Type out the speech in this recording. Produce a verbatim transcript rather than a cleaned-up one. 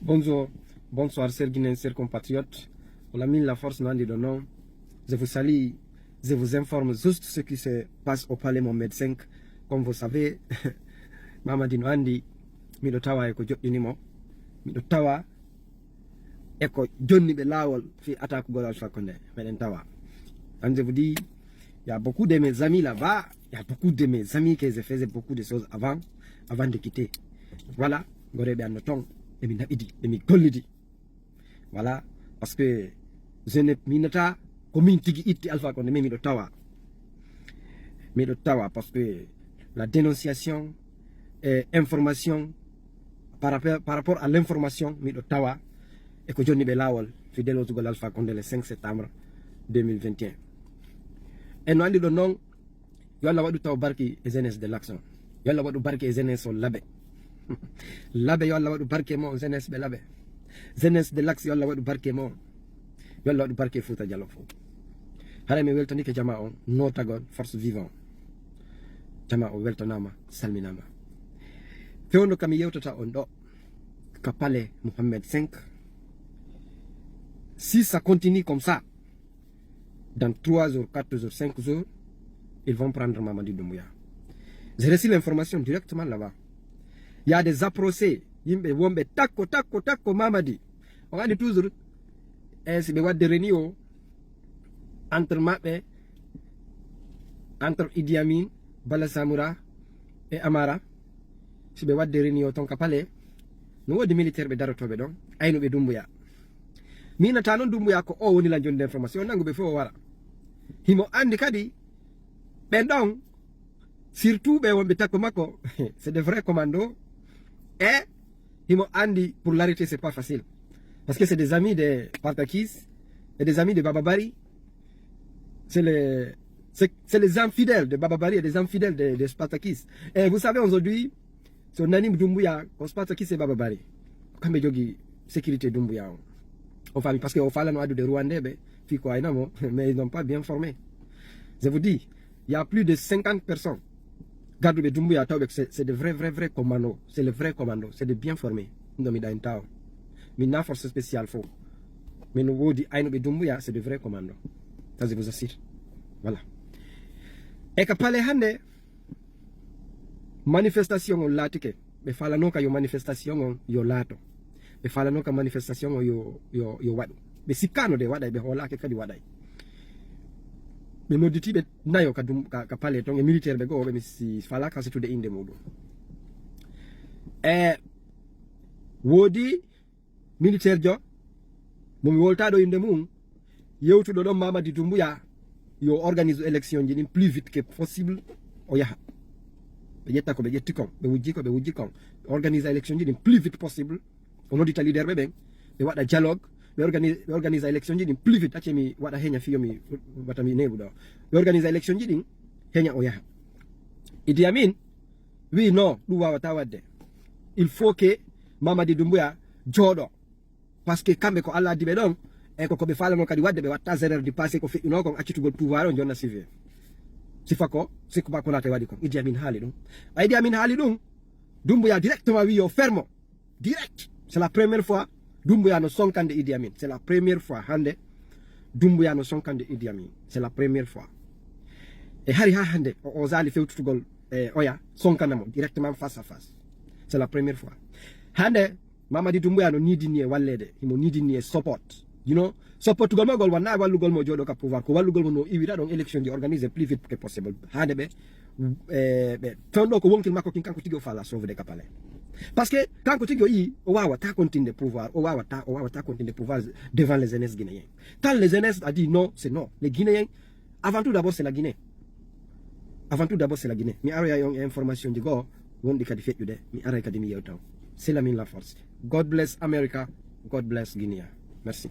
Bonjour, bonsoir, chers Guinéens, chers compatriotes. Lamine Laforce no anndi ɗon non. Je vous salue, je vous informe juste ce qui se passe au palais Mohamed cinq. Comme vous savez, Mamadi no anndi, miɗo tawa e ko joɗɗini mo. Miɗo tawa e ko jonni ɓe laawol fii atakugol Alpha Condé. Meɗen tawa. Comme je vous dis, il y a beaucoup de mes amis là-bas. Il y a beaucoup de mes amis que je faisais beaucoup de choses avant, avant de quitter. Voilà, goreeɓe an no ton, ɓe mi naɓidi, ɓe mi gollidi. Voilà, parce que je ne, mi nata ko min tigi itti Alpha Condé, mais miɗo tawa. Miɗo tawa, parce que la dénonciation et information par rapport, par rapport à l'information, miɗo tawa e ko jonni ɓe laawol fii delootugol Alpha Condé le cinq septembre deux mille vingt et un. En no anndi ɗon non, yo Allah waɗu taw barki e jeunesse de l'action. Yo Allah waɗu barki e jeunesse o Labe. Labe, yo Allah waɗu barki e mo, jeunesse ɓe Labe. Jeunesse de l'action, yo Allah waɗu barki e mo. Yo Allah waɗu barki e Fuuta Jaloo fow. Haray mi weltanike jamaa on, notagol, force vivant. Jamaa on weltanaama, salminaama. Fewndo ka mi yewtata on ɗo, ka palais Mohamed cinq. Si ça continue comme ça, dans trois jours, quatre jours, cinq jours, ils vont prendre Mamadi Doumbouya. J'ai reçu l'information directement là-bas. Il y a des approchés, yimɓe wonɓe takko, takko, takko Mamadi. On anndi toujours, e si ɓe waɗde réunion entre maɓɓe, entre Idi Amin, Bala Samura e Amara, si ɓe waɗde réunion ton ka palais, no woodi militaire ɓe darotooɓe ɗon, aynuɓe Doumbouya. Mi inata non Doumbouya ko o woni la jonde information, on nangu ɓe fof o wara. Himo anndi kadi, ɓen ɗon, surtout ɓe wonɓe takko makko, c'est des vrais commandos. E himo anndi pour l'arrêter, c'est pas facile. Parce que c'est des amis de Spartakis et des amis de Baba Bari. C'est les, c'est, c'est les infidèles de Baba Bari et des infidèles de, de Spartakis. Et vous savez, aujourd'hui, so nani Doumbouya, ko Spartakis e Baba Bari. Kamɓe jogi sécurité Doumbouya on. On famille, parce que o faalano addude Rwandais ɓe, fii ko ayna mo, mais ils n'ont pas bien formé. Je vous dis, il y a plus de cinquante personnes. Garduɓe Doumbouya tawɓe, c'est, c'est des vrais, vrais, vrais commandos. C'est les vrais commandos. C'est des bien formés. Ɗum ɗo mi ɗaynta on. Min na force spéciale fof. Min woodi aynuɓe Doumbouya, c'est des vrais commandos. Ça, je vous assure. Voilà. E ka palais hannde, manifestation on laatike. Ɓe faalano ka yo manifestation on yo laato. Ɓe faalano ka manifestation on yo, yo, yo waɗu. Ɓe sikkaano de waɗay, ɓe hoolaake kadi waɗay. Ɓe nodditi ɓe nayo ka dum, ka, ka palais ton e militaire ɓe goo, ɓe mi si faala ka situde innde muɗum. E woodi militaire jo, mo mi wolta ɗo innde mum, yewtuɗo ɗon Mamadi Doumbouya, yo organise élection ji ɗin plus vite que possible, o yaha. Ɓe ƴetta ko ɓe ƴetti kon, ɓe wujji ko ɓe wujji kon. Organise élection ji ɗin plus vite possible. O noddita leader ɓe ɓen, ɓe waɗa dialogue, ɓe organi-, ɓe organise élection ji ɗin plus vite. Acce mi waɗa heña fiyo mi wata mi neeɓu ɗo. Ɓe organise élection ji ɗin, heña o yaha. Idi Amin wi non, ɗum waawata waɗde. Il faut que Mamadi Doumbouya jooɗo. Parce que kamɓe ko Allah addi ɓe ɗon, e ko, ko ɓe faalano kadi waɗde, ɓe watta erreur du passé ko feƴƴuno kon accitugol pouvoir on jonna civil. Sifa ko, Sékou Ba Konaté waɗi kon. Idi Amin haali ɗum. Ɓay Idi Amin haali ɗum, Doumbouya directement wi yo fermo. Direct. C'est la première fois Doumbouya no sonkande Idi Amin. C'est la première fois hannde Doumbouya no sonkande Idi Amin. C'est la première fois. E hari ha hannde o, o osali fewtutugol e oya sonkana mo directement face à face. C'est la première fois. Hannde Mamadi Doumbouya no niidini e walleede, himo niidini e support. You know, support gol mo gol wona wallugol mo jooɗo ka pouvoir, ko wallugol mo no iwira ɗon élection ji organisé plus vite que possible. Hannde ɓe, e, ɓe, ton ɗo ko wonkil makko kin kanko tigi o faala sauver de ka palais. Parce que kanko tigi o yii, o waawata continuer pouvoir, o waawata, o waawata continuer pouvoir devant les jeunesses guinéens. Quand les jeunesses a dit non, c'est non. Les Guinéens, avant tout d'abord, c'est la Guinée. Avant tout d'abord, c'est la Guinée. Mi aroya on information ji goo, wonɗi kadi feƴƴude. Mi aray kadi mi yewta on. C'est Lamine Laforce. God bless America. God bless Guinea. Merci.